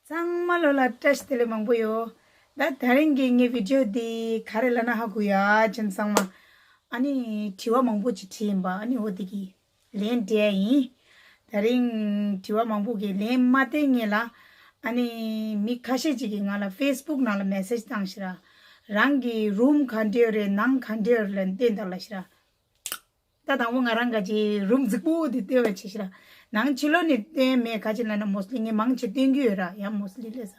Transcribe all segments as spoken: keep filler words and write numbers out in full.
ཚང་མ་ལོ་ལ་བཀྲ་ཤིས་བདེ་ལེགས་མང་པོ་ཡོད། ད་དེ་རིང་གི་ངའི་བི་ཌི་ཡོ་འདི་ག་རེ་ལབ་ན་ཧ་གོ་ཡ་ཅན་ཚང་མ། ཨ་ནི་དྲི་བ་མང་པོ་ཅིག་དྲིས་ཡིན་པ། ཨ་ནི་འོ་འདི་གི་ལན་འདྲ་ཡིན། དེ་རིང་དྲི་བ་མང་པོ་གི་ལན་མ་བསྟན་ངེས་ལ། ཨ་ནི་མི་ཁ་ཤས་ཅིག་གིས་ང་ལ་ཕེ་སི་བུག་ནང་ལ་མེ་སེ་ཇི་བཏང་ཤི་ར། རང་གི་རུམ་ག་འདྲ་ཡོད་རེད། ནང་ག་འདྲ་ཡོད་རེད་ལབ་བསྟན་དང་ལབ་ཤི་ར། ད་དང་པོ་ང་རང་ག་ཅིག་རུམ་རྫིག་པོ་དེ་སྟོན་པ་བྱེད་ཤི་ར། ནང་ཕྱི་ལོགས་ནས་སྟོན་མེད། ག་ཅིག་ལབ་ན་མོ་སི་ལི་ངས་མང་ཆེ་སྟོན་གྱི་ཡོད་ར། ཡང་མོ་སི་ལི་ལས་ས།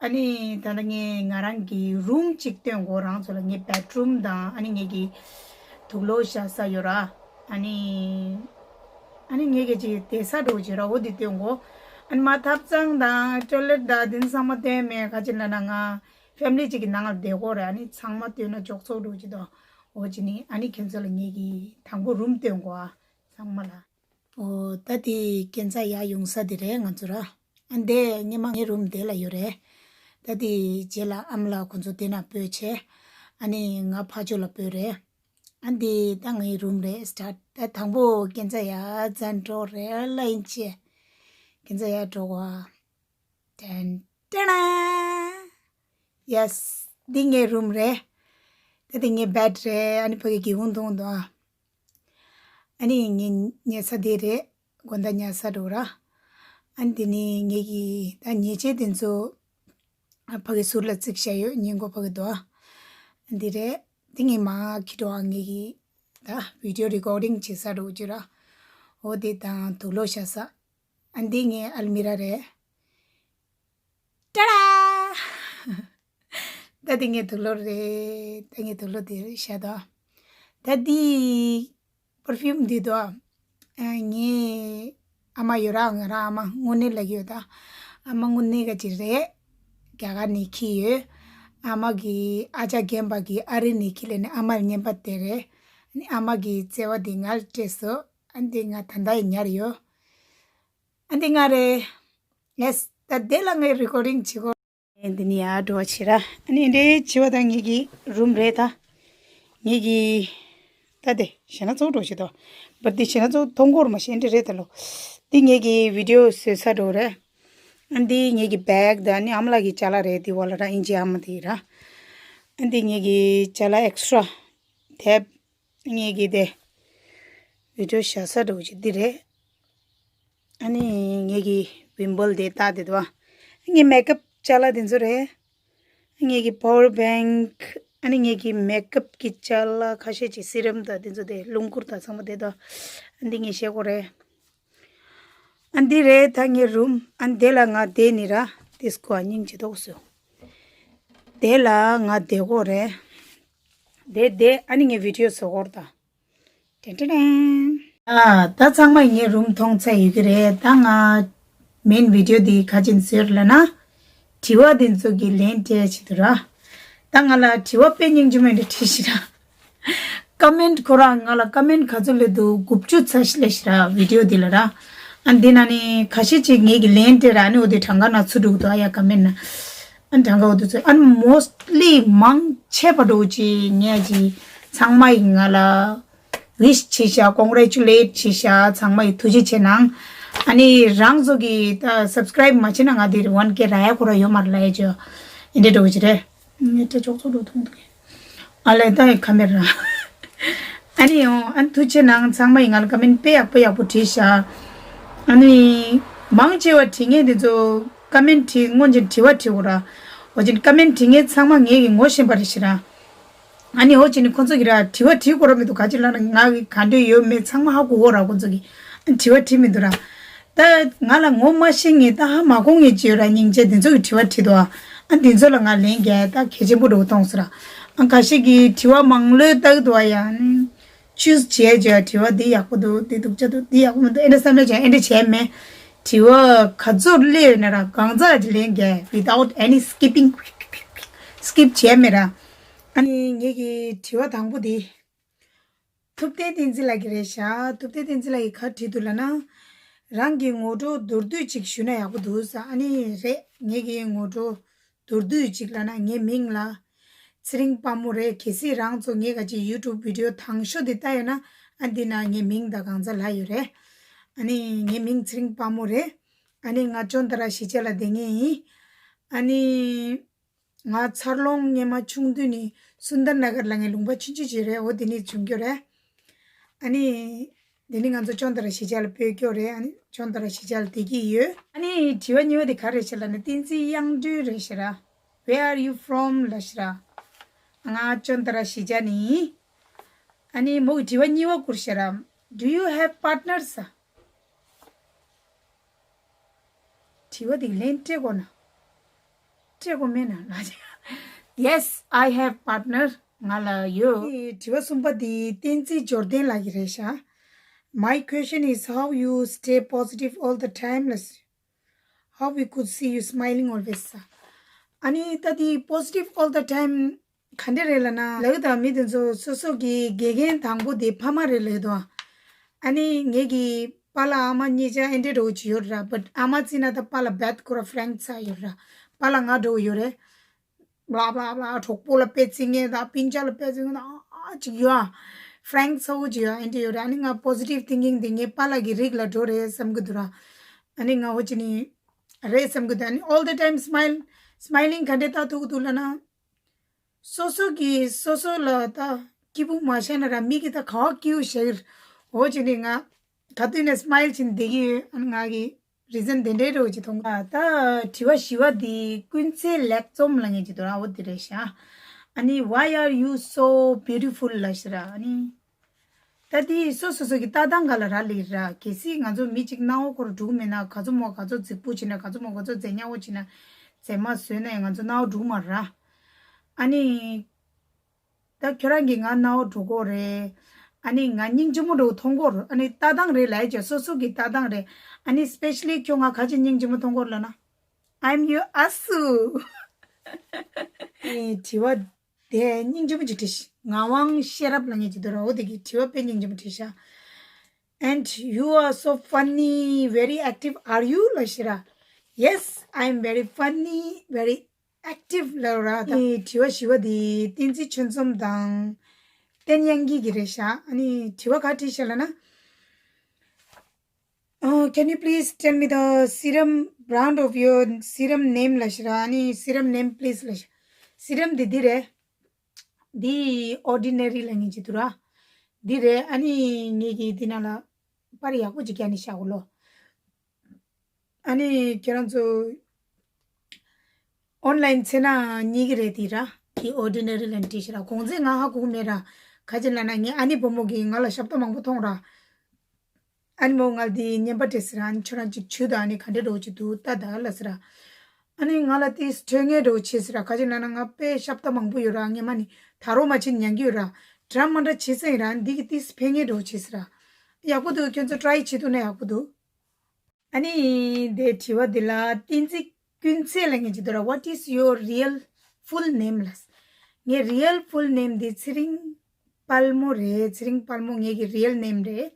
ཨ་ནི་ད་ལྟ་ངས་ང་རང་གི་རུམ་གཅིག་སྟོན་གོ་རང་ཚོ་ལ། ངའི་བེད་རུམ་དང་ཨ་ནི་ངེད་ཀྱི་དུག་ལོག་བཞག་ས་ཡོད་ར། ཨ་ནི་ཨ་ནི་ངེད་ཀྱི་ཅིག་བསྡད་ས་འགྲོ་བྱེད་ར། འོ་དེ་སྟོན་གོ། ཨ་ནི་མ་ཐབ་ཚང་དང་ཊོའི་ལེཊ་དང་དེ་ཚང་མ་སྟོན་མེད། ག་ཅིག་ལབ་ན་ང་ཕེ་མི་ལི་གཅིག་གི་ནང་ལ་བསྡད་གོ་ར། ཨ་ནི་ཚང་མ་སྟོན་ན་ཅོག་ཙོག་འགྲོ་བྱེད་དོ། འོ་ཅི་ནི་ཨ་ནི་ཁྱེད་ཚོ་ལ་ངེད་ཀྱི་དང་པོ་རུམ་སྟོན་གོ་ཨ། ཚང་མ་ལ། འོ་ད་དེ་སྐྱེ་འཚར་ཡར་ཡོང་ས་དེ་རེད་ང་ཚོ་ར། ཨ་འདི་སྔོན་མ་ངའི་རུམ་དེ་ལ་ཡོད་རེད། ད་དེ་རྗེས་ལ་ཨ་མ་ལགས་ཁོང་ཚོ་དེ་ན་སྤོས་བྱས། ཨ་ནི་ང་ཕར་ཕྱོགས་ལ་སྤོས་རེད། ཨ་འདི་ད་ངའི་རུམ་རེད། སི་ཊར་ཊི། ད་དང་པོ་སྐྱེ་འཚར་ཡར་འཛིན་འགྲོ་རེད་ལ་ཡིན་ཆེ། སྐྱེ་འཚར་ཡར་འགྲོ་གོ་ཨ། ཏན་ཏན། ཡེས། འདི་ངའི་རུམ་རེད། ད་འདི་ངའི་བེད་རེད། ཨ་ནི་ཕ་གི་སྒེའུ་ཁུང་མཐོང་འདུག་ཨ། ཨ་ནི་ངའི་ཉལ་ས་འདི་རེད། དགོང་དག་ཉལ་ས་འགྲོ་ར། ཨ་ནི་འདི་ནི་ངེད་ཀྱི་ད་ཉལ་ཆས་དེ་ཚོ་ཨ་ཕ་གི་ཟུར་ལ་བརྩིགས་བཞག་ཡོད། ཉལ་གོ་ཕ་གི་འདུག་ཨ། ཨ་འདི་རེད། འདི་ངའི་མ་ཁྱི་འགྲོ་ཨ། ངེད་ཀྱི་ད་བི་ཌི་ཡོ་རི་ཀོར་ཌིང་བྱེད་ས་འགྲོ་རྒྱུ་ར། འོ་དེ་དང་དུག་ལོག་བཞག་ས། ཨ་འདི་ངའི་ཨལ་མི་ར་རེད། ཏྲ་ཏྲ། ད་འདི་ངའི་དུག་ལོག་རེད། ད་ངའི་དུག་ལོག་དེ་རེད་ཤ་དོ། ད་འདི་པར་ཕིའུམ་འདི་དོ། ཨ་ངའི་ཨ་མ་ཡོད་ར། ང་རང་ཨ་མ་དངོས་གནས་ལབ་ཀྱི་ཡོད་ད། ཨ་མ་དངོས་གནས་ག་ཅིག་རེད། རྒྱ་གར་ནས་འཁྱེར་ཡོད། ཨ་མ་གི་ཨ་ཅག་རྒན་པ་གི་ཨ་རི་ནས་འཁྱེར་ལས་ནས་ཨ་མ་ལ་རྔན་པ་སྟེར་རེད། ཨ་ནི་ཨ་མ་གི་བརྩེ་བ་འདི་ང་ལ་སྤྲད་སོང་། ཨ་འདི་ང་ད་ལྟ་ཡང་ཉར་ཡོད། ཨ་འདི་ང་རེད། ཡེས། ད་དེ་ལ་ངའི་རི་ཀོར་ཌིང་བྱེད་གོ། འདི་ནི་ཡར་འགྲོ་བ་བྱེད་ར། ཨ་ནི་འདི་བྱེད་པ་དང་ངེད་ཀྱི་རུམ་རེད་ད། ངེད་ཀྱི་ད་དེ་ཞེ་ན་ཚོགས་འགྲོ་བྱེད་དོ། བར་འདི་ཞེ་ན་ཚོགས་མཐོང་གོར་མ་ཤེས་འདྲ་རེད་ད་ལོ། འདི་ངེད་ཀྱི་བི་ཌི་ཡོ་བཟོས་ས་འགྲོ་རེད། ཨ་འདི་ངེད་ཀྱི་བེག་དང་ཨ་ནི་ཨ་མ་ལགས་ཀྱི་ཅ་ལག་རེད། འདི་བ་ལ་ར་ཨིན་ཇི་ཨ་མ་དེ་ར། ཨ་འདི་ངེད་ཀྱི་ཅ་ལག་ཨེག་སི་ཊྲ་དེབ། ངེད་ཀྱི་དེ་བི་ཌི་ཡོ་བཞག་ས་འགྲོ་བྱེད་འདི་རེད། ཨ་ནི་ངེད་ཀྱི་བིམ་བལ་དེ་ལྟ་དེ་དོ། ངའི་མེག་ཨབ་ཅ་ལག་དེ་ཚོ་རེད། ངེད་ཀྱི་པ་ཝར་བེང་། ཨ་ནི་ངེད་ཀྱི་མེག་ཨབ་ཀྱི་ཅ་ལག་ཁ་ཤས་ཅིག་སི་རམ་དང་དེ་ཚོ་དེ་རླུང་འཁོར་དང་ཚང་མ་དེ་དང་། ཨ་འདི་ངས་བཤད་གོ་རེད། ཨ་འདི་རེད་ད་ངའི་རུམ། ཨ་དེ་ལ་ང་བསྡད་ནི་ར། དེ་སྐོར་སྙིང་རྗེ་ཏོག་སོ། དེ་ལ་ང་བསྡད་གོ་རེད། དེ་དེ་ཨ་ནི་ངའི་བི་ཌི་ཡོ་བཟོ་གོ་ར་ད། ཏན་ཏན་ཏན། ཨ་ད་ཚང་མས་ངའི་རུམ་མཐོང་ཚར་ཡོད་ཀྱི་རེད། ད་ང་མེན་བི་ཌི་ཡོ་འདི་ག་ཅིག་བཟོས་ལབ་ན། དྲི་བ་འདི་ཚོ་གི་ལན་སྤྲད་ཆེད་དུ་ར། ད་ང་ལ་དྲི་བ་དཔེ་སྙིང་རྗེ་མོ་འདྲ་བྲིས་ཤི་ར། ཀ་མེན་ཁོ་རང་ང་ལ་ཀ་མེན་ག་ཚོད་སླེབས་འདུག་དགུ་བཅུ་ཚར་ཤི་ལབ་ཤི་ར་བི་ཌི་ཡོ་འདི་ལ་ར། ཨ་འདི་ན་ནི་ཁ་ཤས་ཅིག་ངེད་ཀྱི་ལན་སྤྲད་ར། ཨ་ནི་འོ་དེ་གྲངས་ཀ་ན་ཚུར་འགྲོ་གི་འདུག་ཨ་ཡ་ཀ་མེན་ན། ཨ་གྲངས་ཀ་འོ་དེ་ཚོ་ཨ་ནི་མོ་སི་ཊི་ལི་མང་ཆེ་བ་འགྲོ་ཅིག་ངས་ཅིག་ཚང་མ་ཡིན་ང་ལ། ཝིཤ་བྱས་ཤག་ཀོང་གྷ་རེ་ཅུ་ལེཊ་བྱས་ཤག་ཚང་མ་ཡི་ཐུགས་རྗེ་ཆེ་གནང་། ཨ་ནི་རང་ཚོ་གི་ད་སབ་སི་ཀ་རའིབ་མ་བྱས་ན་ང་འདིར་ཝན་ཀེ་རག་ཡ་ཁོ་ར་ཡོད་མ་རེད་ལབ་ཡ་ཅོ། ཨིན་འདྲ་འགྲོ་གི་རེད། ངས་ད་ཅོག་ཙོ་འགྲོ་ཐུང་ཐུང་། ཨ་ལས་ད་ཡི་ཁ་མེ་ར། ཨ་ནི་ཡང་ཨ་ཐུགས་རྗེ་གནང་། ཚང་མ་ཡི་ང་ལ་ཀ་མེན་དཔེ་ཡག་པོ་ཡག་པོ་བྲིས་ཤག་ཨ་ནི་མང་ཆེ་བ་བྲིས་མཁན་དེ་ཚོ་ཀ་མེན་བྲིས་སྔོན་ཆད་དྲི་བ་བྲིས་འོ་ར། འོ་ཅིན་ཀ་མེན་བྲིས་མཁན་ཚང་མ་ངས་ཀྱི་ངོ་ཤེས་པ་རེད་ཤི་ར། ཨ་ནི་འོ་ཅི་ནི་ཁོ་ཚོ་གི་ར་དྲི་བ་དྲི་དགོས་ར་མི་འདུག་ག་ཅི་ལབ་ན་ང་གི་ག་འདྲ་ཡོད་མེད་ཚང་མ་ཧ་གོ་གོ་ར་ཁོ་ཚོ་གི། ཨ་དྲི་བ་དྲི་མི་འདུག་ར། ད་ང་ལ་ངོ་མ་ཤེས་ངེས་ད་ཧ་མ་གོ་ངེས་ཅི་ཡོད་ར་སྙིང་རྗེ་འདི་ཚོ་གི་དྲི་བ་དྲི་འདུག་ཨ་འདི་ཚོ་ལ་ང་ལན་རྒྱག་ད་གལ་ཆེན་པོ་འགྲོ་གི་མཐོང་སོང་ར། ཨ་ཁ་ཤས་ཀྱི་དྲི་བ་མང་ལོས་ལྟ་གི་འདུག་ཨ་ཡ་ནི། ཅུས་བྱས་བྱས་དྲི་བ་འདི་ཡག་པོ་འདུག་འདི་སྡུག་ཅག་འདུག་འདི་ཡག་པོ་མི་འདུག་ཨེ་འདྲ་བསམ་ཡ་བྱས་ཨེ་འདྲ་བྱས་མེད། དྲི་བ་ག་ཚོད་སླེབས་ཡོད་ན་ར་གང་ཚ་ལན་རྒྱག་without any skipping skip བྱས་མེད་ར། ཨ་ནི་ངེད་ཀྱི་དྲི་བ་དང་པོ་འདི། ཐུབ་བསྟན་བསྟན་འཛིན་ལགས་ཀྱི་རེད་ཤག་ཐུབ་བསྟན་བསྟན་འཛིན་ལགས་ཀྱིས་ག་བྲིས་འདུག་ལབ་ན། རང་གི་ངོ་སྤྲོད་མདོར་བསྡུས་ཅིག་ཞུས་ན་ཡག་པོ་འདུག་ཟེར། ཨ་ནི་རེད། ངེད་ཀྱི་ངོ་སྤྲོད་མདོར་བསྡུས་ཅིག་ལབ་ན་ངའི་མིང་ལ་ཚེ་རིང་དཔལ་མོ་རེད། གལ་སྲིད་རང་ཚོ་ངའི་ག་ཅིག་ཡུ་ཊུབ་བི་ཌི་ཡོ་དང་ཤོས་དེ་ལྟ་ཡོད་ན་ཨ་འདི་ན་ངའི་མིང་དང་གང་ཚ་ལབ་ཡོད་རེད། ཨ་ནི་ངའི་མིང་ཚེ་རིང་དཔལ་མོ་རེད། ཨ་ནི་ང་ཅོན་ཏ་ར་གཞིས་ཆགས་ལ་བསྡད་མཁན་ཡིན། ཨ་ནི་ང་འཚར་ལོངས་སྔོན་མ་ཆུང་དུས་ནས་སུན་དར་ན་གར་ལ་ངའི་ལུང་པ་ཆུང་ཆུང་ཅིག་རེད། འོ་དེ་ནས་བྱུང་རྒྱུ་རེད། ཨ་ནི་དེ་ནི་ང་ཚོ་ཅོན་ཏ་ར་གཞིས་ཆགས་ལ་སྤོས་སྐྱོ་རེད། ཨ་ནི་ཅོན་ཏ་ར་གཞིས་ཆགས་ལ་བསྡད་ཀྱི་ཡོད། ཨ་ནི་དྲི་བ་གཉིས་པ་དེ་ག་རེ་ཞེས་ལབ་ན་བསྟན་འཛིན་དབྱངས་སྒྲོན་རེད་ཤག་ར། Where are you from? ལབ་ཤག་ར། ང་ཅོན་ཏ་ར་གཞིས་ཆགས་ནས་ཡིན། ཨ་ནི་མོ་གི་དྲི་བ་གཉིས་པ་བསྐུར་ཤག་ར། Do you have partners? དྲི་བ་འདི་ལན་སྤྲད་དགོས་ན། སྤྲད་དགོས་མེད་ན་ལ། Yes, I have partner. ང་ལ་ཡོད། དྲི་བ་གསུམ་པ་འདི་བསྟན་འཛིན་འབྱོར་ལྡན་ལགས་ཀྱི་རེད་ཤག My question is how you stay positive all the time. How we could see you smiling always. ཨ་ནི་ད་འདི་positive all the time ག་འདྲ་རེད་ལབ་ན། ལབ་ཀྱི་འདུག་མི་དེ་ཚོ་སོ་སོ་གི་དགེ་རྒན་དང་པོ་དེ་ཕ་མ་རེད་ལབ་ཀྱི་འདུག་ཨ་ནི་ངེད་ཀྱི་པཱ་ལགས་ཨ་མ་གཉིས་ཆ་ཨེ་འདྲ་འདྲ་བོ་ཅིག་ཡོད་ར། བཊ་ཨ་མ་བརྩིས་ན་ད་པཱ་ལགས་བེཌ་ཁོ་ར་ཕ་རེང་ཚ་ཡོད་ར། པཱ་ལགས་ང་འདྲ་བོ་ཡོད་རེད། བླ་བླ་བླ་གྲོགས་པོ་ལ་དཔེ་བརྩི་མཁན་དང་སྤུན་ཀྱག་ལ་དཔེ་བརྩི་མཁན་དང་ཨ་ཅིག་ཡོད་ཨ། ཕ་རེང་ཚ་བོ་ཅིག་ཡོད་ཨ། ཨེ་འདྲ་ཡོད་རེད། ཨ་ནི་ང་positive thinking དེ་ངའི་པཱ་ལགས་ཀྱི་རིགས་ལ་འགྲོ་རེད་བསམ་གྱི་འདུག་ར། ཨ་ནི་ང་འོ་ཅི་ནི་རེད་བསམ་གྱི་འདུག་ཨ་ནི་all the time smile, smiling ག་འདྲས་ལྟ་ཐུབ་ཀྱི་འདུག་ལབ་ན། སོ་སོ་གིས་སོ་སོ་ལ་ད་སྐྱིད་པོ་མ་བྱས་ན་ར་མི་གིས་ད་ག་བ་སྐྱིད་པོ་བྱེད་ཀྱི་རེད། འོ་ཅི་ནི་ང་ག་དུས་ནས་སྨའིལ་བྱས་ནས་བསྡད་ཀྱི་ཡོད། ཨ་ནི་ང་གི་རི་ཛན་དེ་འདྲའི་འདྲ་བོ་ཅིག་མཐོང་། ད་དྲི་བ་བཞི་བ་འདི་ཀུན་གསལ་ལེགས་རྩོམ་ལབ་མཁན་ཅིག་འདུག་ར། འོ་དེ་རེད་ཤག་ཨ་ནི་Why are you so beautiful? ལབ་ཤག་ར། ཨ་ནི་ད་དེ་སོ་སོ་སོ་གི་ལྟ་སྟངས་སྒང་ལ་རག་ལས་ར། གལ་སྲིད་ང་ཚོ་མི་གཅིག་སྣང་བ་ཁོ་རང་འགྲོ་གི་མེད་ན། ག་ཚོད་མོ་ག་ཚོད་རྫིག་པོ་བྱས་ན། ག་ཚོད་མོ་ག་ཚོད་མཛེས་ཉག་པོ་བྱས་ན། མཛེས་མ་བཟོས་ན་ཡང་ང་ཚོ་སྣང་བ་འགྲོ་གི་མ་རེད་ར། ཨ་ནི་ད་ཁྱོད་རང་གིས་ང་སྣང་བ་འགྲོ་གི་རེད། ཨ་ནི་ང་སྙིང་རྗེ་མོ་འདྲ་བོ་མཐོང་གི་རེད། ཨ་ནི་ལྟ་སྟངས་རེད་ལབ་ཀྱི་སོ་སོ་གི་ལྟ་སྟངས་རེད། ཨ་ནི་specially ཁྱོད་ང་ག་ཅིག་སྙིང་རྗེ་མོ་མཐོང་གི་རེད་ལབ་ན། I'm your ཨ་སུ། ཨེ་དྲི་བ་དེ་སྙིང་རྗེ་མོ་ཅིག་དྲིས་ཤིག་ངག་དབང་ཤེས་རབ་ལབ་མཁན་ཅིག་འདུག་ར། འོ་དེ་གིས་དྲི་བ་དཔེ་སྙིང་རྗེ་མོ་དྲིས་ཤག And you are so funny, very active, are you? ལབ་ཤག་ར། Yes, I am very funny, very active ལབ་ར། ད་ནི་དྲི་བ་བཞི་བ་དེ་བསྟན་འཛིན་ཆོས་འཛོམས་དང་བསྟན་དབྱངས་སྐྱིད་ཀྱི་རེད་ཤག་ཨ་ནི་དྲི་བ་ག་དྲིས་ཤག་ལབ་ན། Uh, can you please tell me the serum brand of your serum name? ལབ་ཤག་ར། ཨ་ནི་serum name please ལབ་ཤག serum འདི་འདི་རེད། འདི་Ordinary ལབ་མཁན་ཅིག་འདུག་ར། འདི་རེད། ཨ་ནི་ངེད་ཀྱིས་འདི་ནང་ལ་པར་ཡག་པོ་ཅིག་བརྒྱབ་ནས་བཞག་གོ་ལོ། ཨ་ནི་ཁྱེད་རང་ཚོ་online ཚེ་ན་རྙེད་ཀྱི་རེད་དེ་ར། དེ་Ordinary ལབ་བྲིས་ཤག་ར། གོང་ཚད་ང་ཧ་གོ་གི་མེད་ར། ག་ཅི་ལབ་ན་ངའི་ཨ་ནེ་བུ་མོ་གིས་ང་ལ་ཞབས་ཏོག་མང་པོ་ཐོངས་ར། ཨ་ནེ་མོ་ང་ལ་དེ་རྔན་པ་སྤྲད་ཟེར། ཨ་ནི་ཁྱོད་རང་ཅིག་བྱུག་དང་། ཨ་ནི་ག་འདྲ་འདྲ་བོ་ཅིག་འདུག་ལྟ་དང་ལབ་ཟེར། ཨ་ནི་ང་ལ་ཏིས་འཕྲོད་ངེས་འདྲ་བོ་བྱེད་ཟེར། ག་ཅི་ལབ་ན་ང་དཔེ་ཞབས་ཏོག་མང་པོ་ཡོད་ར། སྔོན་མ་ནས་ད་རུང་མ་བྱིན་ཉན་གྱི་ཡོད་ར། འདྲ་མི་འདྲ་བྱེད་ས་ཡིན་ར། འདི་གིས་ཏིས་ཕན་ངེས་འདྲ་བོ་བྱེད་ཟེར། ཡག་པོ་འདུག་ཁྱོད་ཚོ་try བྱེད་ཐུབ་ན་ཡག་པོ་འདུག་ཨ་ནི་དེ་དྲི་བ་འདི་ལ་བསྟན་འཛིན་ཀུན་གསལ་ལབ་མཁན་ཅིག་འདུག་ར། What is your real full name? ལབ། ངའི་real full name འདི་ཚེ་རིང་དཔལ་མོ་རེད། ཚེ་རིང་དཔལ་མོ་ངེད་ཀྱི་real name རེད།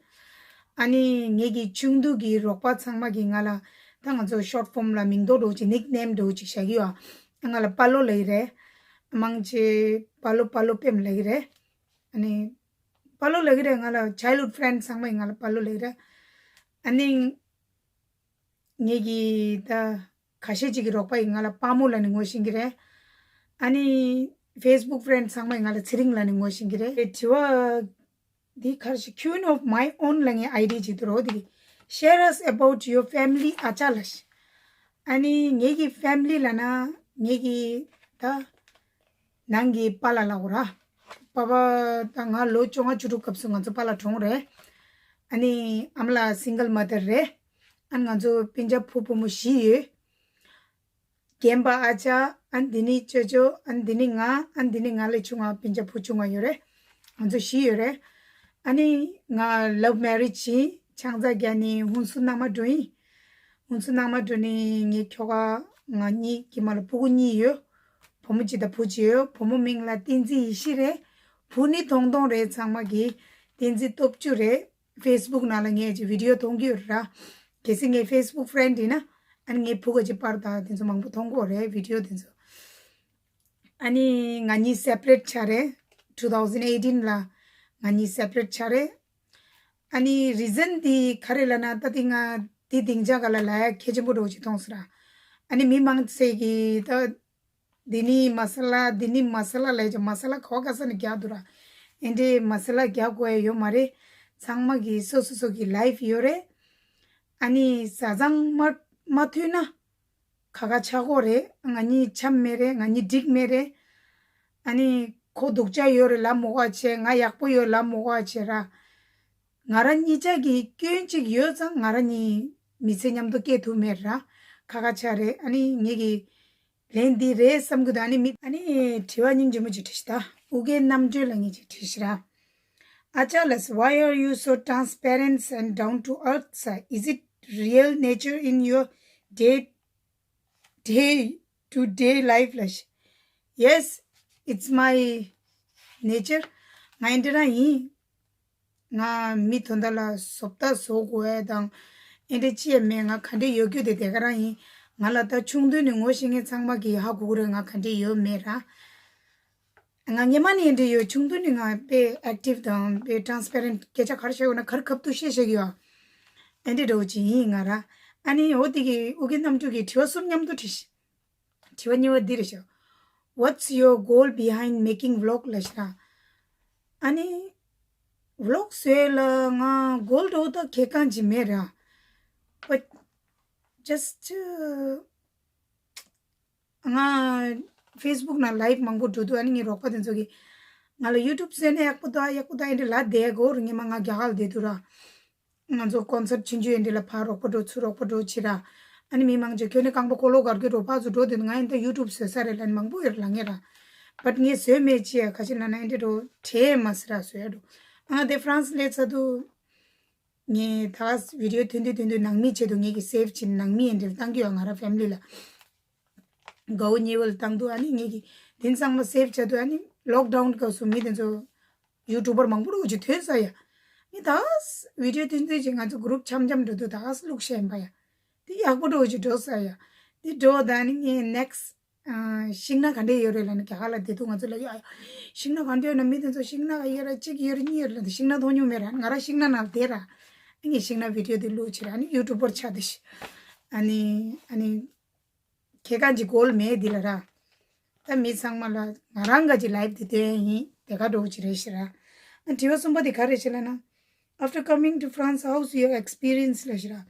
ཨ་ནི་ངེད་ཀྱི་ཆུང་དུས་ཀྱི་རོགས་པ་ཚང་མ་གིས་ང་ལ་ད་ང་ཚོ་short form ལ་མིང་འདོགས་འདྲ་བོ་ཅིག nickname འདྲ་བོ་ཅིག་བཞག་གི་ཡོད། ང་ལ་དཔའ་ལོ་ལབ་ཀྱི་རེད། མང་ཆེ་དཔའ་ལོ་དཔའ་ལོ་པད་མ་ལབ་ཀྱི་རེད། ཨ་ནི་དཔའ་ལོ་ལབ་ཀྱི་རེད། ང་ལ་childhood friend ཚང་མ་ཡིས་ང་ལ་དཔའ་ལོ་ལབ་ཀྱི་རེད། ཨ་ནི་ངེད་ཀྱི་ད་ཁ་ཤས་ཅིག་གི་རོགས་པ་ཡིས་ང་ལ་དཔའ་མོ་ལབ་ནས་ངོ་ཤེས་ཀྱི་རེད། ཨ་ནི་Facebook friend ཚང་མ་ཡིས་ང་ལ་ཚེ་རིང་ལབ་ནས་ངོ་ཤེས་ཀྱི་རེད། དྲི་བ་འདི་ག་རེ་ཞིག Queen of My Own ལབ་མཁན་ID ཅིག་འདུག་ར། འོ་དེ་གིས Share us about your family ཨ་ཅག་ལབ་ཤག་ཨ་ནི་ངེད་ཀྱི་family ལབ་ན་ངེད་ཀྱི་ད་ནང་གི་པཱ་ལགས་ལབ་དགོས་ར། པཱ་ཕ་ད་ང་ལོ་བཅོ་ལྔ་བཅུ་དྲུག་སྐབས་སུ་ང་ཚོ་པཱ་ལགས་གྲོངས་རེད། ཨ་ནི་ཨ་མ་ལགས་single mother རེད། ཨ་ནི་ང་ཚོ་སྤུན་ཀྱག་བུ་བུ་མོ་བཞི་ཡོད། རྒན་པ་ཨ་ཅག་ཨ་ནི་འདི་ནི་ཅོ་ཅོ། ཨ་ནི་འདི་ནི་ང་། ཨ་ནི་འདི་ནི་ང་ལས་ཆུང་བ་སྤུན་ཀྱག་བུ་ཆུང་བ་ཡོད་རེད། ང་ཚོ་བཞི་ཡོད་རེད། ཨ་ནི་ང་love marriage བྱས། ཆང་ས་བརྒྱབ་ནས་ཧུན་སུར་ནང་མ་འགྲོ་ཡིན། ཧུན་སུར་ནང་མ་འགྲོ་ནས་ངའི་ཁྱོ་ག་ང་གཉིས་ཀྱི་མ་ལ་ཕྲུ་གུ་གཉིས་ཡོད། བུ་མོ་གཅིག་དང་བུ་གཅིག་ཡོད། བུ་མོ་མིང་ལ་བསྟན་འཛིན་ཡེ་ཤེས་རེད། བུ་ནི་ཐོང་ཐོང་རེད། ཚང་མ་གིས་བསྟན་འཛིན་སྟོབས་བཅུ་རེད། Facebook ནང་ལ་ངས་ཀྱི་video མཐོང་གི་ཡོད་ར། གལ་སྲིད་ངའི་Facebook friend ཡིན་ན་ཨ་ནི་ངའི་ཕྲུ་གུ་ཅིག་པར་དང་དེ་ཚོ་མང་པོ་མཐོང་གི་ཡོད་རེད། video དེ་ཚོ། ཨ་ནི་ང་གཉིས་separate ཆགས་རེད། two thousand eighteen ལ་ང་གཉིས་separate ཆགས་རེད། ཨ་ནི་reason དེ་ག་རེ་ལབ་ན། ད་དེ་ང་ འདི་སྡིངས་ཆ་ག་ལ་ལ་ཡ་གལ་ཆེན་པོ་འདྲ་བོ་ཅིག་མཐོང་སོང་ར། ཨ་ནི་མི་མང་ཚེ་གི་ད། འདི་ནི་མ་ས་ལ་འདི་ནི་མ་ས་ལ་ལས་ཀྱང་མ་ས་ལ་ག་བ་ག་ས་ནས་རྒྱག་འདུག་ར། ཨེ་འདྲའི་མ་ས་ལ་རྒྱག་དགོས་ཡ་ཡོད་མ་རེད། ཚང་མ་གི་སོ་སོ་སོ་གི་ལའིབ་ཡོད་རེད། ཨ་ནི་བཟའ་ཚང་མ་མ་མཐུན་ན་ཁ་ཁ་ཆག་གོ་རེད། ང་གཉིས་འཆམ་མེད་རེད། ང་གཉིས་འགྲིག་མེད་རེད། ཨ་ནི་ཁོ་སྡུག་ཅག་ཡོད་རེད་ལབ་མོ་ག་བྱེད། ང་ཡག་པོ་ཡོད་ལབ་མོ་ག་བྱེད་ར། ང་རང་གཉིས་ཆ་གི་སྐྱོན་གཅིག་ཡོད་ཙང་ང་རང་གཉིས་མི་ཚེ་མཉམ་དུ་སྐྱེལ་ཐུབ་མེད་ར། ཁ་ཁ་ཆག་རེད། ཨ་ནི་ངེད་ཀྱི་ལན་འདི་རེད་བསམ་གི་འདུག་ཨ་ནི་མི་ཨ་ནི་དྲི་བ་སྙིང་རྗེ་མོ་ཅིག་དྲིས་ཤིག་ད། ཨུ་རྒྱན་རྣམ་གྲོལ་ལ་ངེད་ཅིག་དྲིས་ཤིག་ར། ཨ་ཅག་ལགས། Why are you so transparent and down to earth, sir? Is it real nature in your day day to day life? ལགས། Yes, it's my nature. ང་ཨེ་འདྲ་རང་ཡིན། ང་མི་དོན་དག་ལ་བཟོ་ལྟ་བཟོ་དགོས་ཡ་དང་། ཨེ་འདྲ་ཅི་ཡང་མེད། ང་ག་འདྲ་ཡོད་རྒྱུ་དེ་དེ་ག་རང་ཡིན། ང་ལ་ད་ཆུང་དུས་ནས་ངོ་ཤེས་མཁན་ཚང་མ་གིས་ཧ་གོ་གི་རེད། ང་ག་འདྲ་ཡོད་མེད་ར། ང་སྔོན་མ་ནས་ཨེ་འདྲ་ཡོད། ཆུང་དུས་ནས་ང་དཔེ་ཨེག་ཊིབ་དང་དཔེ་ཊ་རན་སི་པེ་རེན་ཊི། སྐད་ཆ་ག་རེ་བཤད་དགོས་ན་ག་རེ་ཁ་ཐུག་བཤད་བཤད་གི་ཡོད། ཨེ་འདྲ་འདྲ་བོ་ཅིག་ཡིན་ང་ར། ཨ་ནི་འོ་དེ་གི་ཨུ་རྒྱན་རྣམ་གྲོལ་གྱི་དྲི་བ་གསུམ་མཉམ་དུ་དྲིས་ཤིག་དྲི་བ་གཉིས་པ་འདི་རེད་ཤག What's your goal behind making vlog? ལབ་ཤག་ར། ཨ་ནི་ཝི་ལོག་བཟོས་ལ་ང་གོལ་འདྲ་བོ་ད་གལ་འགངས་ཅིག་མེད་ར། But just, uh, ང་ཕེ་སི་བུག་ནང་ལའིབ་མང་པོ་འགྲོ་དུས་ཨ་ནི་ངའི་རོགས་པ་དེ་ཚོ་གིས་ང་ལ་ཡུ་ཊུབ་བཟོས་ན་ཡག་པོ་འདུག་ཡག་པོ་འདུག་ཨེ་འདྲ་ལབ་བསྡད་གོ་ར། སྔོན་མ་ང་རྒྱ་གར་ལ་བསྡད་དུས་ར། ང་ཚོ་ཀོན་སར་ཊི་ཕྱིན་ཆད་ཨེ་འདྲ་ལ་ཕར་རོགས་པ་འགྲོ་ཚུར་རོགས་པ་འགྲོ་བྱེད་ར། ཨ་ནི་མི་མང་ཆེ་ཁྱོད་ནི་རྐང་པ་འཁོར་ལོ་བསྒར་གི་འགྲོ། ཕར་ཚུར་འགྲོ་དུས་ང་ཡིན་ད་ཡུ་ཊུབ་བཟོས་ས་རེད་ལབ་ནི་མང་པོ་ཡོད་རེད་ལབ་མཁན་ར། བཊ་ངས་བཟོས་མེད་ཅེས་ཁ་ཤས་ལབ་ན་ཨེ་འདྲ་འགྲོ་དྲན་མ་སོང་ར། བཟོ་ཡ་འགྲོ། ཨ་ང་དེ་ཧྥ་རན་སི་སླེབས་ཚར་དུས། ངས་ད་ག་སེ་བི་ཌི་ཡོ་ཐོན་དུས་ཐོན་དུས་ནང་མི་ཆེད་དུ་ངེད་ཀྱི་སེབ་བྱས་ནས་ནང་མི་ཨེ་འདྲ་བཏང་གི་ཡོད། ང་རང་ཕེ་མི་ལི་ལ་དགའ་བོ་ཉེ་བོ་ལ་བཏང་དུས་ཨ་ནི་ངེད་ཀྱི་དེ་ཚང་མ་སེབ་བྱས་དུས་ཨ་ནི་ལོག་ཌའུན་སྐབས་སུ་མི་དེ་ཚོ་ཡུ་ཊུབ་པར་མང་པོ་འདྲ་བོ་ཅིག་ཐོན་ས་ཡ། ངས་ད་ག་སེ་བི་ཌི་ཡོ་ཐོན་དུས་ཅིག་ང་ཚོ་གུ་རུབ་འཆམ་འཆམ་འགྲོ་དུས་ད་ག་སེ་བླུགས་བཞག་ཡིན་པ་ཡ། དེ་ཡག་པོ་འདྲ་བོ་ཅིག་འགྲོ་ས་ཡ། དེ་འགྲོ་ད་ཨ་ནི་ངས་ནེག་སི་ཤིང་ནགས་ག་འདྲས་ཡོད་རེད་ལབ་ནས་རྒྱ་གར་ལ་བསྡད་དུས་ང་ཚོ་ལ་ཡ་ཤིང་ནགས་ག་འདྲས་ཡོད་ན། མི་དེ་ཚོ་ཤིང་ནགས་ཡོད་ར་གཅིག་ཡོད་ར་གཉིས་ཡོད་ར་ལབ་དུས་ཤིང་ནགས་མཐོང་མྱོང་མེད་ར། ང་རང་ཤིང་ནགས་ནང་བསྡད་ར། ཨ་ངས་ཤིང་ནགས་བི་ཌི་ཡོ་དེ་བླུགས་བྱས་ར་ཨ་ནི་ཡུ་ཊུབ་པར་ཆགས་བསྡད་ཤག་ཨ་ནི་ཨ་ནི་ཁྱེད་རང་གི་གོལ་མེད་འདི་ལ་ར། ད་མི་ཚང་མ་ལ་ང་རང་ག་གི་ལའིབ་དེ་སྟོན་ཡིན་དེ་ག་འདྲ་བོ་ཅིག་རེད་ཤག་ར། ཨ་དྲི་བ་གསུམ་པ་དེ་ག་རེ་རེད་ལབ་ན། After coming to France, how's your experience? ལབ་ཤག་ར།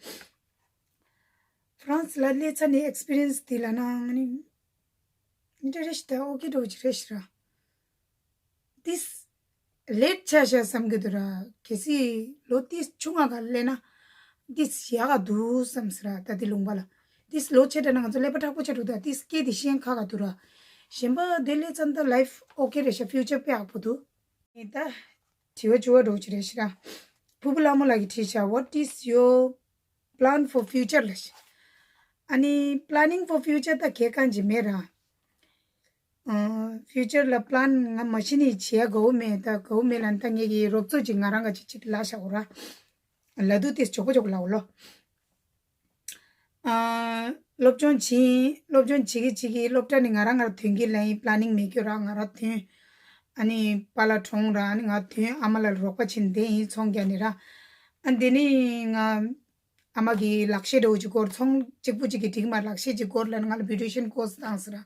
ཧྥ་རན་སི་ལ་སླེབས་ཚར་ནས་ཨེག་སི་པི་རི་ཡན་སི་དེ་ལབ་ན་ཨ་ནི་འདི་འདྲ་རེད་ཤག་ད་ཨོ་ཁེ་འདྲ་བོ་ཅིག་རེད་ཤག་ར། ཏིས་ལེཊ་ཆགས་ཤག་བསམ་གྱི་འདུག་ར། གལ་སྲིད་ལོ་ཏིས་ཆུང་ང་ག་སླེབས་ན་ཏིས་ཡག་ག་འདུག་བསམ་སོང་ར། ད་དེ་ལུང་པ་ལ་ཏིས་ལོ་ཆེ་དྲགས་ན་ང་ཚོ་ཀླད་པ་མཁྲེགས་པོ་ཆགས་འགྲོ་ད། ཏིས་སྐད་དེ་ཤེས་ཁག་ག་འདུག་ར། གཞན་པ་དེ་སླེབས་ཙང་ད་ལའིཕ་ཨོ་ཁེ་རེད་ཤག་ཕིའུ་ཅར་དཔེ་ཡག་པོ་འདུག་ད་དྲི་བ་བཅུ་པ་འདྲ་བོ་ཅིག་རེད་ཤག་ར། ཕུར་བུ་ལྷ་མོ་ལགས་ཀྱིས་དྲིས་ཤག What is your plan for future? ལབ་ཤག་ཨ་ནི་planning for future ད་གལ་འགངས་ཅིག་མེད་ར། ཨ་ཕིའུ་ཅར་ལ་པི་ལན་ང་མ་གཞི་ནས་བྱེད་ཡ་དགའ་བོ་མེད། ད་དགའ་བོ་མེད་ལབ་ན་ད་ངེད་ཀྱི་རོབ་ཚོགས་ཅིག་ང་རང་ག་ཅིག་ཅིག་ལབ་བཞག་གོ་ར། ལབ་དུས་དེ་མགྱོགས་པོ་མགྱོགས་པོ་ལབ་འོ་ལོ། ཨ་སློབ་སྦྱོང་བྱིན། སློབ་སྦྱོང་བྱེད་ཀྱི་བྱེད་ཀྱི་སློབ་གྲྭ་ནས་ང་རང་ང་རང་ཐོན་གྱི་ལབ་ཡིན། པི་ལན་ནིང་མེད་རྒྱུ་ར། ང་རང་ཐོན། ཨ་ནི་པཱ་ལགས་གྲོངས་ར། ཨ་ནི་ང་ཐོན། ཨ་མ་ལགས་ལ་རོགས་པ་བྱེད་བསྡད་ཡིན་ཚོང་རྒྱག་ནས་ར། ཨ་འདི་ནི་ང་ཨ་མ་གིས་ལག་ཤེས་འདྲ་བོ་ཅིག་སྐོར། ཚོང་གཅིག་པུ་གཅིག་གིས་འགྲིག་མ་རེད། ལག་ཤེས་ཅིག་སྐོར་ལབ་ནས་ང་ལ་བིའུ་ཊི་ཤན་ཀོར་སི་བཏང་ཟེར་ར།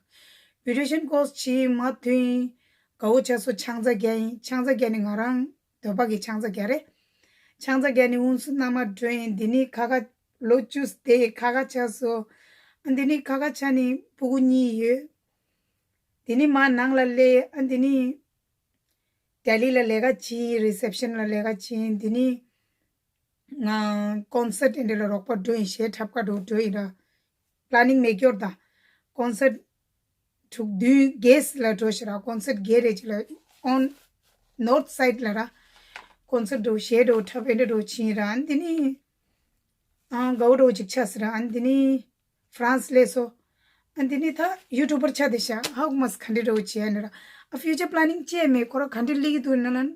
བིའུ་ཊི་ཤན་ཀོར་སི་བྱས་མ་ཐོན་ཡིན། དགའ་བོ་ཆགས་སོང་། ཆང་ས་བརྒྱབ་ཡིན། ཆང་ས་བརྒྱབ་ནས་ང་རང་འདོད་པ་གིས་ཆང་ས་བརྒྱབ་རེད། ཆང་ས་བརྒྱབ་ནས་ཨུན་སུ་མནའ་མ་འགྲོ་ཡིན། འདི་ནི་ཁ་ཁ་ལོ་བཅུ་དེ་ཁ་ཁ་ཆགས་སོང་། ཨ་འདི་ནི་ཁ་ཁ་ཆགས་ནས་སྤུ་གུ་གཉིས་ཡོད། འདི་ནི་མ་ནང་ལ་སླེབས། ཨ་འདི་ནི་ལྡི་ལི་ལ་ལས་ཀ་བྱས། རི་སེབ་ཤན་ལ་ལས་ཀ་བྱས། འདི་ནི་ང་ཀོན་སར་ཊི་འདི་འདྲ་ལ་རོགས་པ་འགྲོ་ཡིན། གཞས་འཁྲབ་ག་འགྲོ་འགྲོ་ཡིན་ར། པི་ལན་ནིང་མེད་སྐྱོར་དང་། ཀོན་སར་ཊི་དྲུག་བདུན་བརྒྱད་ལ་འགྲོ་ཤག་ར། ཀོན་སར་ཊི་བརྒྱད་རེ་ཅིག་ལ་ཨོན་ནོར་ཐི་སའིཌ་ལ་ར། ཀོན་སར་ཊི་འགྲོ་གཞས་འགྲོ་འཁྲབ་ཨེ་འདྲ་འགྲོ་ཕྱིན་ར། འདི་ནི་ཨང་དགའ་བོ་འགྲོ་ཅིག་ཆགས་ཟེར་ར། ཨ་འདི་ནི་ཧྥ་རན་སི་སླེབས་སོང་། ཨ་འདི་ནི་ད་ཡུ་ཊུབ་པར་ཆགས་བསྡད་ཤག་ཧ་གོ་མ་སོང་ག་འདྲ་འགྲོ་བྱས་ནི་ར། ཨ་ཕིའུ་ཅར་པི་ལན་ནིང་ཅི་ཡང་མེད། ཁོ་ར་ག་འདྲ་སླེབས་ཀྱི་འདུག་ན་ན།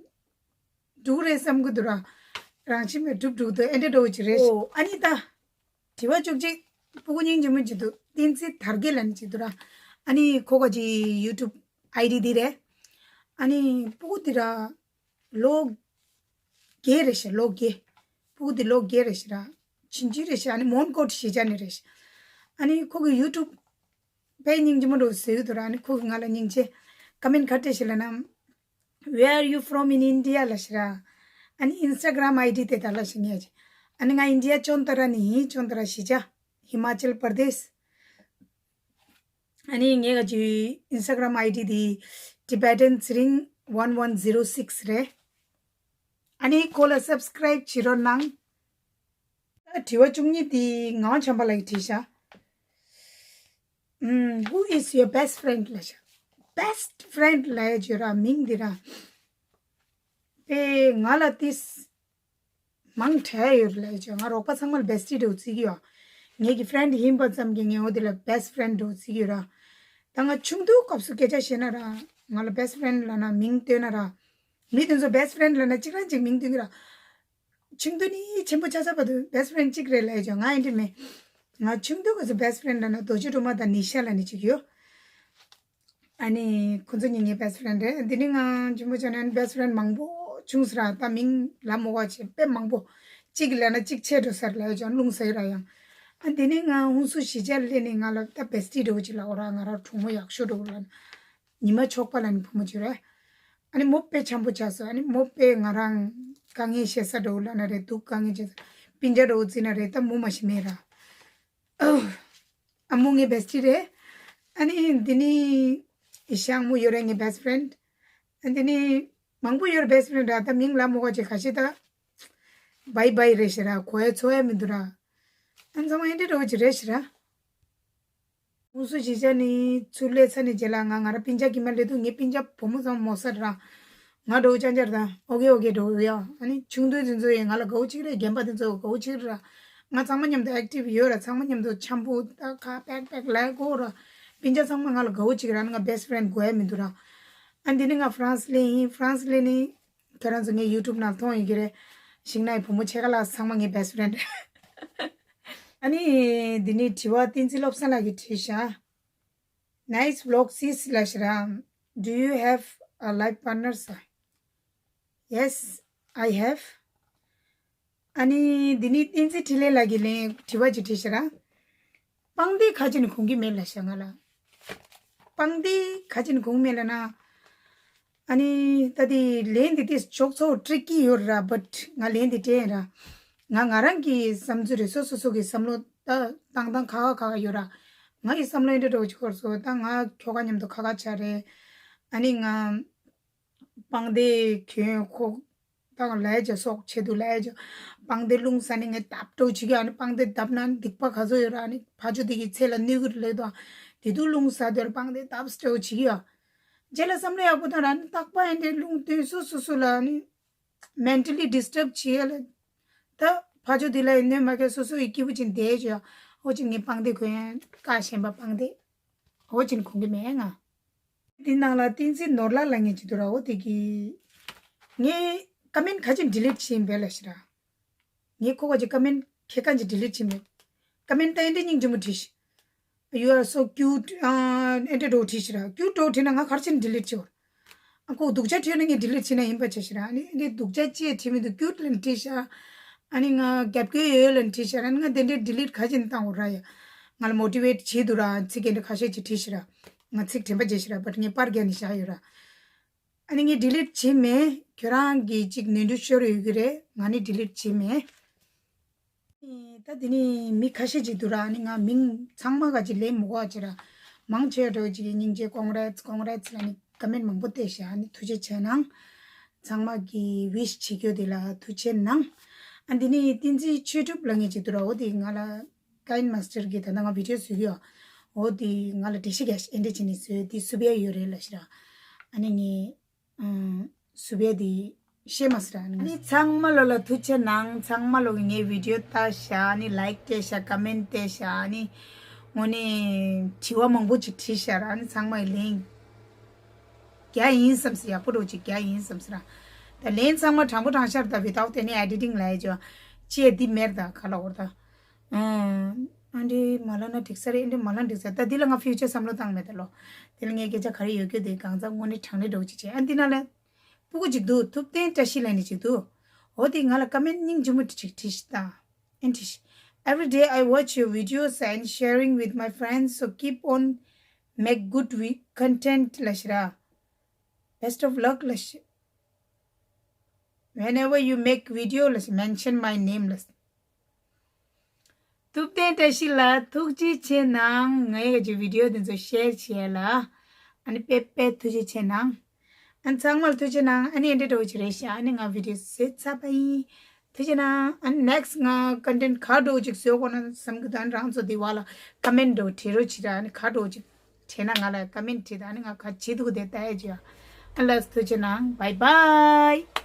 འགྲོ་གི་རེད་བསམ་གྱི་འདུག་ར། རང་བཞིན་མེད་འགྲུབ་འགྲོ་གི་འདུག་ཨེ་འདྲ་འདྲ་བོ་ཅིག་རེད། ཨོ་ཨ་ནི་ད། དྲི་བ་བཅུ་གཅིག་སྤུ་གུ་སྙིང་རྗེ་མོ་ཅིག་འདུག་བསྟན་འཛིན་དར་རྒྱས་ལབ་ནི་ཅིག་འདུག་ར། ཨ་ནི་ཁོ་ག་ཅིག་ཡུ་ཊུབ་ཨའི་ཌི་འདི་རེད། ཨ་ནི་སྤུ་གུ་འདི་ར་ལོ་བརྒྱད་རེད་ཤག་ལོ་བརྒྱད། སྤུ་གུ་འདི་ལོ་བརྒྱད་རེད་ཤག་ར། ཕྱིན་ཅི་རེད་ཤག་ཨ་ནི་མོན་གྷོ་གཞིས་ཆགས་ནས་རེད་ཤག་ཨ་ནི་ཁོ་གི་ཡུ་ཊུབ་དཔེ་སྙིང་རྗེ་མོ་འདྲ་བོ་བཟོས་ཀྱི་འདུག་ར། ཨ་ནི་ཁོ་གི་ང་ལ་སྙིང་རྗེ་ཀོ་མེན་ཊི་ག་རེ་སྤྲད་ཤག་ལབ་ན། Where are you from in India? ལབ་ཤག་ར། ཨ་ནི་ཨིན་སི་ཊ་གྷ་རམ་ཨའི་ཌི་དེ་དག་ལབ་ཤག་ངས་ཀྱི། ཨ་ནི་ང་ཨིན་ཌི་ཡ་ཅོན་ཏ་ར་ནས་ཡིན། ཅོན་ཏ་ར་གཞིས་ཆགས་ཧི་མ་ཅལ་པར་དེཤ། ཨ་ནི་ངའི་ག་ཅིག་ཨིན་སི་ཊ་གྷ་རམ་ཨའི་ཌི་དེ་Tibetan Tsering one one zero six རེད། ཨ་ནི་ཁོ་ལ་སབ་སི་ཀ་རའིབ་བྱེད་རོགས་གནང་། ད་དྲི་བ་བཅུ་གཉིས་དེ་ངག་དབང་བྱམས་པ་ལགས་ཀྱིས་དྲིས་ཤག་ཨམ། Who is your best friend? ལབ་ཤག Best friend ལབ་ཡ་ཅིག་ཡོད་ར། མིང་འདི་ར། དཔེ་ང་ལ་ཏིས་མང་དྲགས་ཡོད་རེད་ལབ་ཡ་ཅིག་ང་རོགས་པ་ཚང་མ་ལ་བེ་སི་ཊི་འདྲ་བོ་བརྩི་གི་ཡོད། ངེད་ཀྱི་ཕི་རེན་ཌི་ཡིན་པ་ཙམ་གྱིས་ངས་འོ་དེ་ལ་བེ་སི་ཊི་ཕི་རེན་ཌི་འདྲ་བོ་བརྩི་གི་ཡོད་ར། ད་ང་ཆུང་དུས་སྐབས་སུ་སྐད་ཆ་བཤད་ན་ར། ང་ལ་བེ་སི་ཊི་ཕི་རེན་ཌི་ལབ་ན་མིང་བཏོན་ན་ར། མི་དེ་ཚོ་བེ་སི་ཊི་ཕི་རེན་ཌི་ལབ་ན་གཅིག་རང་གཅིག་མིང་བཏོན་གི་ར། ཆུང་དུས་ནས་ཆེན་པོ་ཆགས་ཚར་བར་དུ་བེ་སི་ཊི་ཕི་རེན་ཌི་གཅིག་རེད་ལབ་ཡ་ཅིག་ང་ཡིན་གྱི་མེད། ང་ཆུང་དུས་སྐབས་སུ་བེ་སི་ཊི་ཕི་རེན་ཌི་ལབ་ན་རྡོ་རྗེ་སྒྲོལ་མ་དང་ནི་ཤ་ལབ་ནི་ཅིག་ཡོད། ཨ་ནི་ཁོ་ཚོ་གཉིས་ངའི་བེ་སི་ཊི་ཕི་རེན་ཌི་རེད། འདི་ནི་ང་ཆེན་པོ་ཆགས་ནས་བེ་སི་ཊི་ཕི་རེན་ཌི་མང་པོ་བྱུང་ཟེར་ར། ད་མིང་ལབ་མི་དགོས་པ་བྱས་དཔེ་མང་པོ། གཅིག་ལབ་ན་གཅིག་ཆད་འགྲོ་ས་རེད་ལབ་ཡ་ཅིག་རླུང་ཟ་ཡི་ར་ཡང་། ཨ་འདི་ནི་ང་ཧུན་སུར་གཞིས་ཆགས་སླེབས་ནས་ང་ལ་ད་བེ་སི་ཊི་འདྲ་བོ་ཅིག་ལབ་དགོས་ར། ང་རང་གྲོགས་མོ་ཡག་ཤོས་འདྲ་བོ་ལབ་ན། ཉི་མ་ཕྱུག་པ་ལབ་ནི་བུ་མོ་ཅིག་རེད། ཨ་ནི་མོ་དཔེ་འཆམ་པོ་ཆགས་སོང་། ཨ་ནི་མོ་དཔེ་ང་རང་དཀའ་ངལ་བཤད་ས་འདྲ་བོ་ལབ་ན་རེད། སྡུག་དཀའ་ངལ་བྱེད་ས། སྤུན་ཀྱག་འདྲ་བོ་བརྩིས་ན་རེད། ད་མོ་མ་གཞི་མེད་ར། ཨ་མོ་ངའི་བེ་སི་ཊི་རེད། ཨ་ནི་འདི་ནི་ཨེ་ཤ་ཡང་མོ་ཡོད་རེད། ངའི་བེ་སི་ཕི་རེན་ཌི། ཨ་འདི་ནི་མང་པོ་ཡོད་རེད་བེ་སི་ཕི་རེན་ཌི་ར། ད་མིང་ལབ་མི་དགོས་པ་བྱས་ཁ་ཤས་ད་བྷའི་བྷའི་རེད་ཤག་ར། གོ་ཡ་ཚོར་ཡ་མི་འདུག་ར། ཨ་ཚང་མ་ཨེ་འདྲ་འདྲ་བོ་ཅིག་རེད་ཤག་ར། ཧུན་སུར་གཞིས་ཆགས་ནས་ཚུར་སླེབས་ཚར་ནས་རྗེས་ལ་ང་ང་རང་སྤུན་ཀྱག་གི་མ་སླེབས་དུས་ངའི་སྤུན་ཀྱག་བུ་མོ་ཚང་མ་མོ་ས་ར། ང་འདྲ་བོ་ཅང་ཅར་དང་ཨོ་ཀེ་ཨོ་ཀེ་འདྲ་བོ་ཡ། ཨ་ནི་ཆུང་དུས་དེ་ཚོ་ཡང་ང་ལ་དགའ་བོ་གཅིག་རེད། རྒན་པ་དེ་ཚོ་དགའ་བོ་གཅིག་རེད་ར། ང་ཚང་མ་མཉམ་དུ་ཨེག་ཊིབ་ཡོད་ར། ཚང་མ་མཉམ་དུ་འཆམ་པོ་ད་ཁ་པེག་པེག་ལབ་དགོས་ར། སྤུན་ཀྱག་ཚང་མ་ང་ལ་དགའ་བོ་གཅིག་ར། ཨ་ནི་ང་བེ་སི་ཕི་རེན་ཌི་དགོས་ཡ་མི་འདུག་ར། ཨ་འདི་ནི་ང་ཧྥ་རན་སི་སླེབས་ཡིན། ཧྥ་རན་སི་སླེབས་ནི་ཁྱེད་རང་ཚོ་ངའི་ཡུ་ཊུབ་ནང་མཐོང་ཡོད་ཀྱི་རེད། ཤིང་ནག་གི་བུ་མོ་ཕྱེད་ཀ་ལགས་ཚང་མ་ངའི་བེ་སི་ཕི་རེན་ཌི་རེད། ཨ་ནི་འདི་ནི་དྲི་བ་བསྟན་འཛིན་བློ་བཟང་ལགས་ཀྱིས་དྲིས་ཤག Nice vlog, sis ལབ་ཤག་ར། Do you have a life partner, sir? Yes, I have. ཨ་ནི་འདི་ནི་བསྟན་འཛིན་འཕྲིན་ལས་ལགས་ཀྱིས་ལན་དྲི་བ་ཅིག་དྲིས་ཤག་ར། པང་གདན་ག་ཅི་ནས་གོན་གྱི་མེད་ལབ་ཤག་ང་ལ། པང་གདན་ག་ཅི་ནས་གོན་གྱི་མེད་ལབ་ན། ཨ་ནི་ད་དེ་ལན་འདི་དེ་ཅོག་ཙེ་ཊི་རི་ཀི་ཡོད་ར། བཊ་ང་ལན་འདི་སྤྲད་ཡིན་ར། ང་ང་རང་གི་བསམ་ཚུལ་རེད། སོ་སོ་སོ་གི་བསམ་བློ་ད་བཏང་སྟངས་ཁག་ཁག་ཁག་ཁག་ཡོད་ར། ང་ཡི་བསམ་བློ་འདི་འདྲ་བོ་ཅིག་འཁོར་སོང་། ད་ང་ཁྱོ་ག་མཉམ་དུ་ཁ་ཁ་བྱས་རེད། ཨ་ནི་ང་པང་གདན་གྱོན་ཁོག་ད་ལས་བྱ་སོགས་བྱེད་དུས་ལས་བྱ་པང་གདན་རླུང་ཟ་ནས་ངས་བརྡབ་འགྲོ་བྱེད་ཀྱི། ཨ་ནི་པང་གདན་བརྡབ་ན་སྡིག་པ་ག་ཚོད་ཡོད་ར། ཨ་ནི་ཕ་ཆོས་དེ་གི་ཚེ་ལ་གནོད་ཀྱི་རེད་ལབ་དུས་དེ་དུས་རླུང་ཟ་དུས་པང་གདན་བརྡབ་འགྲོ་བྱེད་ཀྱི་ཡ། རྗེས་ལ་བསམ་བློ་ཡག་པོ་བཏང་ར། ཨ་ནི་རྟག་པར་ཨེ་འདྲའི་རླུང་བཏོན་སོ་སོ་སོ་ལ་ཨ་ནི་མེན་ཊལ་ལི་ཌིས་ཊརབ་བྱེད་ཡ་ལ། ད་ཕ་ཆོས་དེ་ལ་ཡིན་ནོད་མ་ཁེལ་སོ་སོ་ཡི་སྐྱིད་པོ་ཅིག་བསྡད་བྱོས། ཨོ་ཅིག་ངས་པང་གདན་གོན་ཡ་ཀ་ཞན་པ་པང་གདན་ཨོ་ཅིག་གོན་གྱི་མེད་ང་། དེ་ནང་ལ་བསྟན་འཛིན་ནོར་ལྷ་ལབ་མཁན་ཅིག་འདུག་ར། འོ་དེ་གིས་ངས་ཀོ་མེན་ཊི་ག་ཅིག་ཌི་ལིཊ་བྱས་ཡིན་པས་ལབ་ཤག་ར། ངས་ཁོ་ག་ཅིག་ཀོ་མེན་ཊི་ཁེ་ཀ་ཅིག་ཌི་ལིཊ་བྱས་མེད། ཀོ་མེན་ཊི་ད་ཨེ་འདྲ་སྙིང་རྗེ་མོ་བྲིས་ཤག You are so cute ཨ་ཨེ་འདྲ་འདྲ་བོ་བྲིས་ཤག་ར། ཀིའུཊ་འདྲ་བོ་བྲིས་ན་ང་ག་རེ་བྱས་ནས་ཌི་ལིཊ་བྱེད་དགོས། ཨ་ཁོ་སྡུག་ཅག་བྲིས་ན་ངས་ཌི་ལིཊ་བྱས་ན་ཡིན་པ་བྱས་ཤག་ར། ཨ་ནི་འདི་སྡུག་ཅག་ཅེས་བྲིས་མི་འདུག་ཀིའུཊ་ལབ་ནས་བྲིས་ཤག་ཨ་ནི་ང་རྒྱབ་སྐྱོར་ཡོད་ལབ་ནས་བྲིས་ཤག་ར། ཨ་ནི་ང་དེ་འདྲའི་ཌི་ལིཊ་ག་བྱས་ནས་བཏང་དགོས་ར་ཡ། ང་ལ་མོ་ཊི་ཝེཊ་བྱེད་འདུག་ར། ཚིག་དེ་འདྲ་ཁ་ཤས་ཅིག་བྲིས་ཤག་ར། ང་ཚིག་དྲན་པ་བརྗེད་ཤག་ར། བཊ་ངས་པར་རྒྱག་ནས་བཞག་ཡོད་ར། ཨ་ནི་ངས་ཌི་ལིཊ་བྱས་མེད། ཁྱོད་རང་གིས་ཅིག་ནོར་འཁྲུལ་ཤོར་ཡོད་ཀྱི་རེད། ང་ནི་ཌི་ལིཊ་བྱས་མེད། ད་དེ་ནི་མི་ཁ་ཤས་ཅིག་འདུག་ར། ཨ་ནི་ང་མིང་ཚང་མ་ག་ཅིག་ལེན་མི་དགོས་ཅིག་ར། མང་ཆེ་བ་འདྲ་བོ་ཅིག་གིས་སྙིང་རྗེ་ཀོང་རེ་ཊི་ཀོང་རེ་ཊི་ལབ་ནི་ཀོ་མེན་ཊི་མང་པོ་བལྟས་ཤག་ཨ་ནི་ཐུགས་རྗེ་ཆེ་གནང་། ཚང་མ་གིས་ཝིཤ་བྱེད་རྒྱུ་དེ་ལ་ཐུགས་རྗེ་གནང་། ཨ་འདི་ནི་བསྟན་འཛིན་ཆོས་གྲུབ་ལབ་མཁན་ཅིག་འདུག་ར། འོ་དེ་ང་ལ་ཀའིན་མཱ་སི་ཊར་གིས་ད་ལྟ་ང་བི་ཌི་ཡོ་བཟོ་གི་ཡོད། འོ་དེ་ང་ལ་འགྲེལ་བཤད་རྒྱག་ཤག་ཨེ་འདྲ་བྱས་ནས་བཟོས་དེ་བཟོ་ཡ་ཡོད་རེད་ལབ་ཤག་ར། ཨ་ནི་ངས་ཨང་། བཟོ་བའི་དེ་ཤེས་མ་སོང་ར། ཨ་ནི་ཚང་མ་ལོ་ལ་ཐུགས་རྗེ་གནང་། ཚང་མ་ལོ་གིས་ངའི་བི་ཌི་ཡོ་ལྟ་ཤག་ཨ་ནི་ལའིཀ་སྤྲད་ཤག་ཀོ་མེན་ཊི་སྤྲད་ཤག་ཨ་ནི་དངོས་གནས་དྲི་བ་མང་པོ་ཅིག་དྲིས་ཤག་ར། ཨ་ནི་ཚང་མ་ཡི་ལན་རྒྱག་ཡིན་བསམ་སོང་། ཡག་པོ་འདྲ་བོ་ཅིག་རྒྱག་ཡིན་བསམ་སོང་ར། ད་ལན་ཚང་མ་དྲང་པོ་དྲང་ཤག་ར། ད་ཝི་ཐའུཊ་ཨེ་ནི་ཨེ་ཌི་ཊིང་ལབ་ཡ་ཅོ་ཅེས་འདི་མེད་ད་ག་ལ་འོར་ད། ཨང་། ཨ་འདྲས་མ་ལབ་ན་འགྲིག་ས་རེད། ཨ་འདྲས་མ་ལབ་ན་འགྲིག་ས་རེད། ད་འདི་ལ་ང་ཕིའུ་ཅར་བསམ་བློ་བཏང་མེད་ད་ལོ། དེ་ལ་ངས་སྐད་ཆ་ག་རེ་ཡོད་རྒྱུ་དེ་གང་ཟག་དངོས་གནས་དྲང་གནས་འདྲ་བོ་ཅིག་བྱས། ཨ་འདི་ན་ལ་སྤུ་གུ་ཅིག་འདུག་ཐུབ་བསྟན་བཀྲ་ཤིས་ལབ་ནི་ཅིག་འདུག་འོ་དེ་ང་ལ་ཀོ་མེན་ཊི་སྙིང་རྗེ་མོ་ཅིག་བྲིས་ཤག་ད། ཨེ་འདྲས། Every day I watch your videos and sharing with my friends, so keep on make good vi- content ལ་ཤི་ར། Best of luck ལ་ཤི། Whenever you make video ལ་ཤི། Mention my name ལ་ཤི། ཐུབ་བསྟན་བཀྲ་ཤིས་ལགས་ཐུགས་རྗེ་ཆེ་གནང་། ངའི་གི་བི་ཌི་ཡོ་དེ་ཚོ་ཤེར་བྱས་ལ། ཨ་ནི་དཔེ་དཔེ་ཐུགས་རྗེ་ཆེ་གནང་། ཨ་ནི་ཚང་མར་ཐུགས་རྗེ་གནང་། ཨ་ནི་འདི་འདྲ་བོ་ཅིག་རེད་ཤག་ཨ་ནི་ང་བི་ཌི་ཡོ་བཟོས་ཚར་བ་ཡིན། ཐུགས་རྗེ་གནང་། ཨ་ནི་ནེག་སི་ང་ཀོན་ཊེན་ཊི་ག་འདྲ་བོ་ཅིག་བཟོ་དགོས་ན་བསམ་གི་འདུག་ཨ་ནི་རང་ཚོ་འདི་བ་ལ་ཀོ་མེན་ཊི་འདྲ་བོ་བྲིས་རོགས་བྱེད་དང་། ཨ་ནི་ག་འདྲ་བོ་ཅིག་བྲིས་ན་ང་ལ་ཀོ་མེན་ཊི་བྲིས་དང་། ཨ་ནི་ང་ག་བྱེད་འདུག་དེ་ལྟ་ཡ་བྱེད་ཨ། ཨ་ལགས་ཐུགས་རྗེ་གནང་། བྷའི་བྷའི།